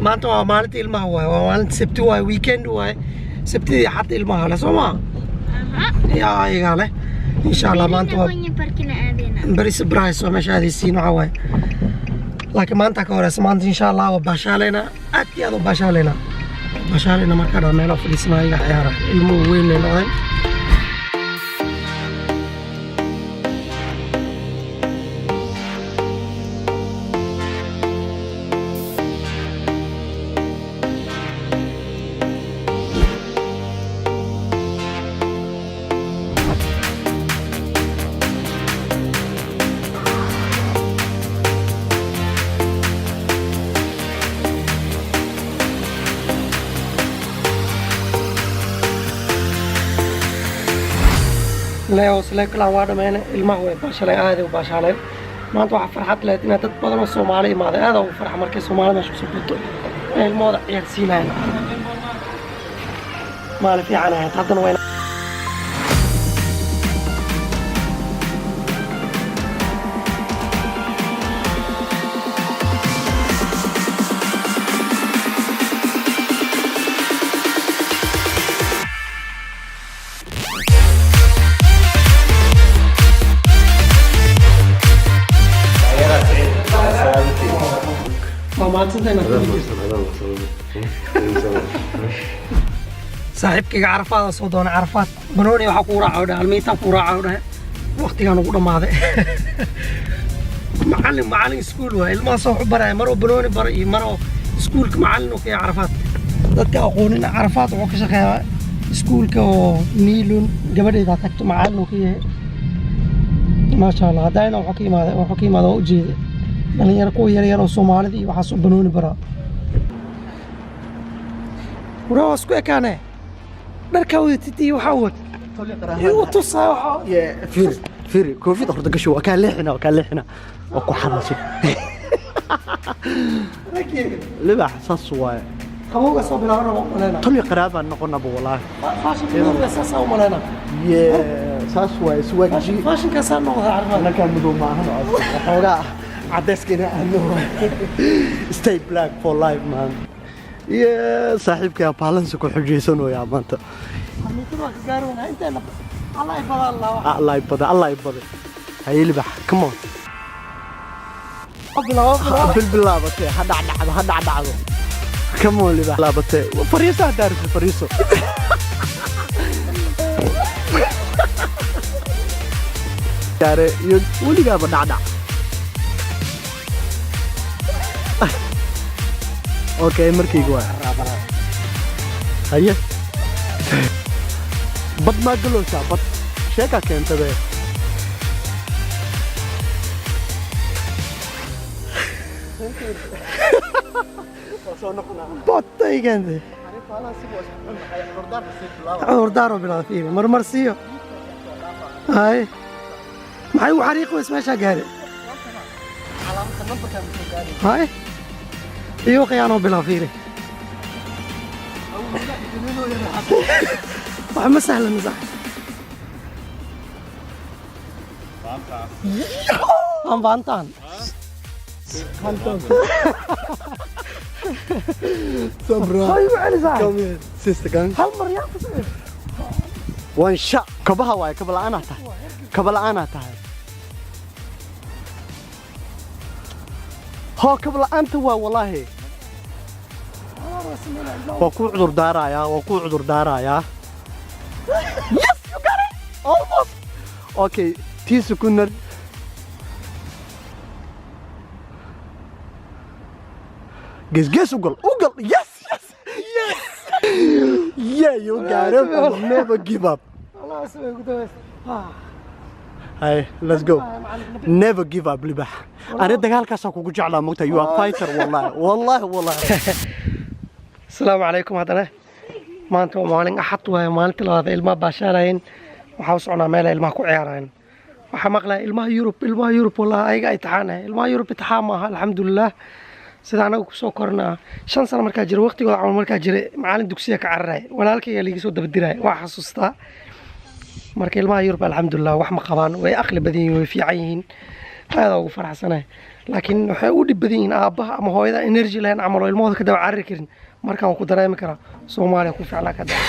Maanta waa maalinta ilmaha waaye, waa maalinta Sabti waaye, weekend waaye. Sabtidii Axad ilmaha leh, soo maa? Yaa ayagaa leh, insha Allah. Maanta waa beri surprise oo meesha aadaysiin waxaa waaye, laakiin maanta ka horeysa. Maanta insha Allah waa baashaaleynaa, aad iyo aad u baashaaleynaa. Baashaaleyna markaa dhaa meelo fadhiisanaa, iga ciyaara. Ilmuhu weyn ay noqdeen. Leo sleeklan waa dhammeynay. Ilmaha way baashaleen, aaday u baashaaleen. Maanta waxaa farxad lehed inaa dad badan oo Soomaali imaaday. Aad ugu farxa markay Soomaali meesha kusoo buto ee ilmahooda ciyaarsiinayaan. Maalin fiican ahayd. Haddana waa waa mahadsantahay inaad kula jirto. Saaxiibkayga Carafaada soo doona. Carafaad banooni waxaa kuu raaca dhahe, almiitaa kuu raaca dhahe. Waqtigaan ugu dhammaaday. Macallin, macallin iskuul waay. Ilmahaas wax u baraya, maroo banooni baro iyo maroo iskuulka macallin uu ka yahay. Carafaad dadka aqoonin, Carafaad wuxuu ka shaqeeyaa iskuulka oo Niilun gabadheeda tagto, macallin uu ka yahay, maasha Allah. Haddayna wuxuu ka imaaday waa ujeeda dhalinyaro kuwa yar yar oo Soomaalida iyo waxaas u banooni baraa. Waraa waa isku ekaane, dharkaa wadatid iyo waxaa wad igu tusaa waxaa. Fiiri, fiiri, koofida horta gasho. Waa kaa leexina, waa kaa leexina, waa ku xadasho libax, saas waaye. Qabowga soo bilaaban rabo umaleyna. Tolyo qaraabaan noqonaba walaahi. Fashion-ka madowga saasaa umaleyna. Yeah, saas waaye, swag G. Fashion-kaasaa noqda, Carafaad. Anakaa madow maahan, waxoogaa cadayskina aadno. Stay black for life, man. Yeah, saaxiibkay balance ku xujaysanayaa maanta. Xamiitada waa ka gaari weynaa inteena. Allah i badaa, Allah. Allah i bada, Allah i bada. Haye libax, come on. Bilaabo, bilaabo. Bilbilaabatee, ha dhacdhacdo, ha dhacdhacdo. Come on libax, laabatee. Fariiso haddaa rabtid, fariiso. Gaare iyo weligaaba dhacdhac. Okay, markayga waa haye. Bad maa galowsaa? Bad sheekaa keentabe. Botaygan cudurdaaro bilaada. Fiiri, marmarsiiyo. Haye, maxay u xariiqi weys meeshaa gaare? Haye, iyo khiyaanoo bilaa. Fiiri, wax ma sahlan sax. Faantaan. Sabra. Hay u celisaa. Come here, sister gang. Hal mar yaa ku samee. Waan sha kabaha waaye, kaba la'aanaa tahay, kaba la'aanaa tahay. Hoo, kaba la'aanta waa walaahi. Waa kuu cudur daarayaa, waa kuu cudur daarayaa. Yes, you got it, almost. Okay, 10 sekunder. Gees gees u gal, u gal. Yes, yeah, you got it. Never give up. Allah samee ku daweys. Hey, let's go. Never give up, libax. Ani dagaalkaasaan kugu jeclaa, mogta. You are fighter, wallahi, wallahi, wallahi. Asalaamu calaykum. Haddana maanta waa maalin Axad waaye, maalinta labaad ee ilmaha baashaalayeen. Waxaa u socnaa meel ay ilmaha ku ciyaarayeen. Waxaa maqlaya ilmaha Yurub, ilmaha Yurub, wallahi ayaga imtixaan ah. Ilmaha Yurub imtixaan maaha, alxamdulilah. Sida anaga kusoo kornaa, 5 sano markaa jira, waqtigooda camal markaa jira, macalin dugsiga ka cararaya, walaalkayga liiga soo dabadiraaya, waa xasuustaa. Marka ilmaha Yurub alxamdulilah wax ma qabaan, way aqli badan yihiin, way fiican yihiin, aada ugu faraxsanahay. Laakiin waxay u dhib badan yihiin aabbaha ama hooyada energy lahayn camal oo ilmahooda ka daba carari karin. Markaan waan ku dareemi karaa, Soomaaliya ku ficlaa ka daa.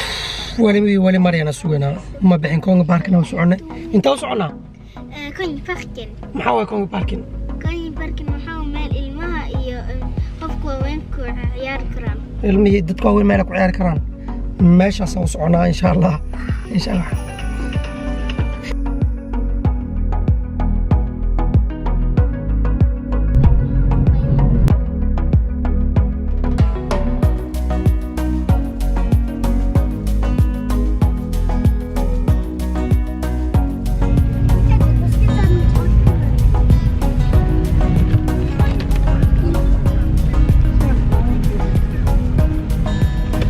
Weli weli Maryana suganaa, ma bixin. Kongeparken u soconay. Inta u soconaa? Kongeparken. Maxaa waay Kongeparken? Kongeparken waxaa meel ilmaha iyo qofka waaweynku ciyaari karaan. Ilmihii dadka waaweyn meel ay ku ciyaari karaan, meeshaasaan u soconaa, insha Allah, insha Allah.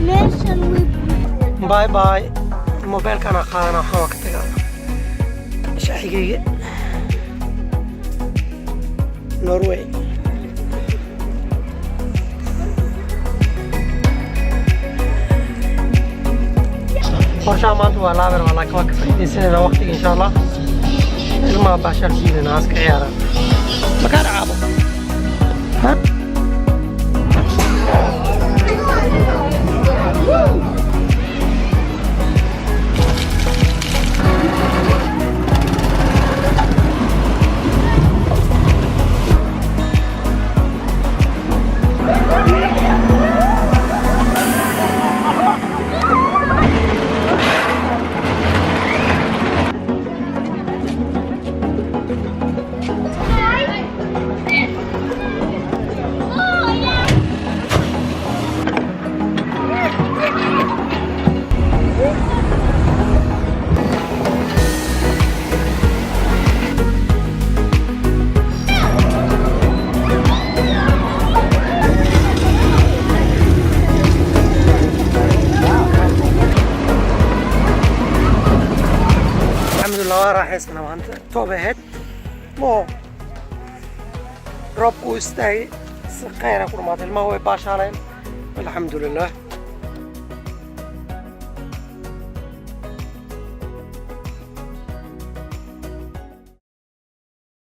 Meeshan way. Bye bye. Mobeelkana qaadana, waxaan waa ka tagaa shaaxigayga Norway. Qorshaha maanta waa laaber waa, laakiin waa ka faa'iidaysanayna waqtiga, insha Allah. Ilmaha baashaal siinayna, haska ciyaaraan. Makaa dhacaabo? Ha? Alxamdulilah, waa raaxaysana maanta. Toob ahayd mo, roobku uu istaagay, si khayra ku dhamaatay, ilmaha way baashaaleen, alxamdulilah.